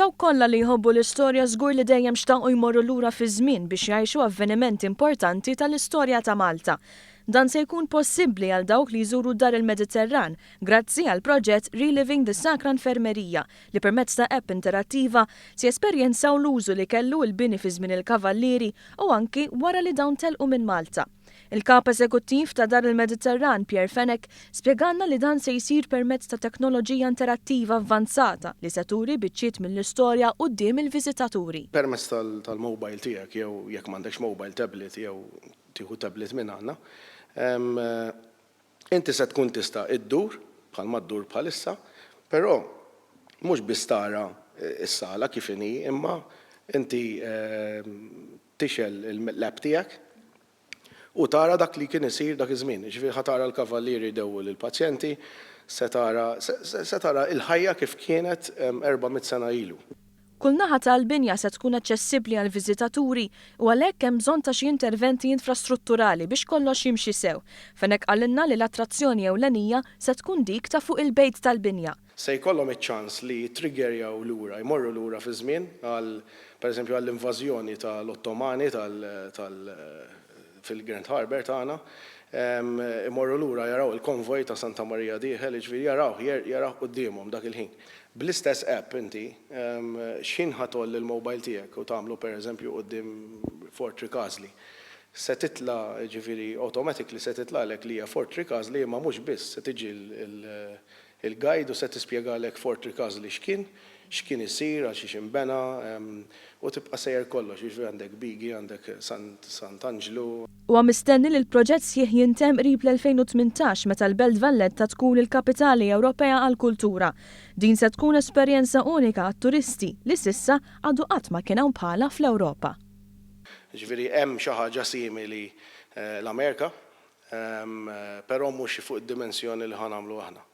Dawk kollha li jħobbu l-istorja żgur li dejjem xtaqu jmorru lura fiż-żmien biex jgħixu avvenimenti importanti tal-istorja ta' Malta. Dan se jkun possibbli għal dawk li jżuru Dar il-Mediterran grazzi għall-proġett Reliving the Sacra Infermeria li permezz ta' app interattiva se jesperjenzaw l-użu li kellu l-bini fi żmien il-Kavallieri u anki wara li dawn telqu minn Malta. Il-Kap Eżekuttiv ta' Dar il-Mediterran, Pierre Fenech, spjegalna li dan se jsir permezz ta' teknoloġija interattiva avvanzata li se turi biċċiet mill-istorja quddiem il-viżitaturi. Permezz tal-mobile tiegħek jew jekk m'għandekx mobile, tablet jew tieħu tablet minn għandna, inti se tkun tista' ddur bħalma ddur bħalissa, però mhux biss tara s-sala kif inhi imma inti tixgħel l-app tiegħek u tara dak li kien isir dak iż-żmien. Jiġifieri ħa tara l-kavallieri jdewwu lill-pazjenti, se tara se tara l-ħajja kif kienet 400 sena ilu. Kull naħa tal-binja se tkun aċċessibbli għall-viżitaturi u għalhekk hemm bżonn ta' xi interventi infrastrutturali biex kollox jimxi sew. Fenech qalilna li l-attrazzjoni ewlenija se tkun dik ta' fuq il-bejt tal-binja. Se jkollhom iċ-ċans li jittriggerjaw lura, jmorru lura fiż-żmien għal, pereżempju, għall-invażjoni tal-Ottomani tal, tal, fil-Grand Harbour tagħna, imorru lura jaraw il-konvoj ta' Santa Marija dieħel, jiġifieri jarawh, jarawh quddiemhom dak il-ħin. Bl-istess app inti, x'ħin ħa tgħolli l-mobile tiegħek u tagħmlu pereżempju quddiem Fort Rikażli, se titla', jiġifieri automatically se titlagħlek li hija Fort Rikażli imma mhux biss, se tiġi l, Il-guide u se tispjegalek Fort Ricasoli x'kien, x'kien isir, għal xiex inbena, u tibqa' sejjer kollox, jiġifieri għandek Bigi, għandek Sant Anġlu. Huwa mistenni li l-proġett sħiħ jintemm qrib l-2018 meta l-Belt Valletta tkun il-Kapitali Ewropea għall-Kultura. Din se tkun esperjenza unika għat-turisti li s'issa għadu qatt ma kien hawn bħalha fl-Ewropa. Jiġifieri hemm xi ħaġa simili l-Amerika, però mhux fuq id-dimensjoni li ħa nagħmlu aħna.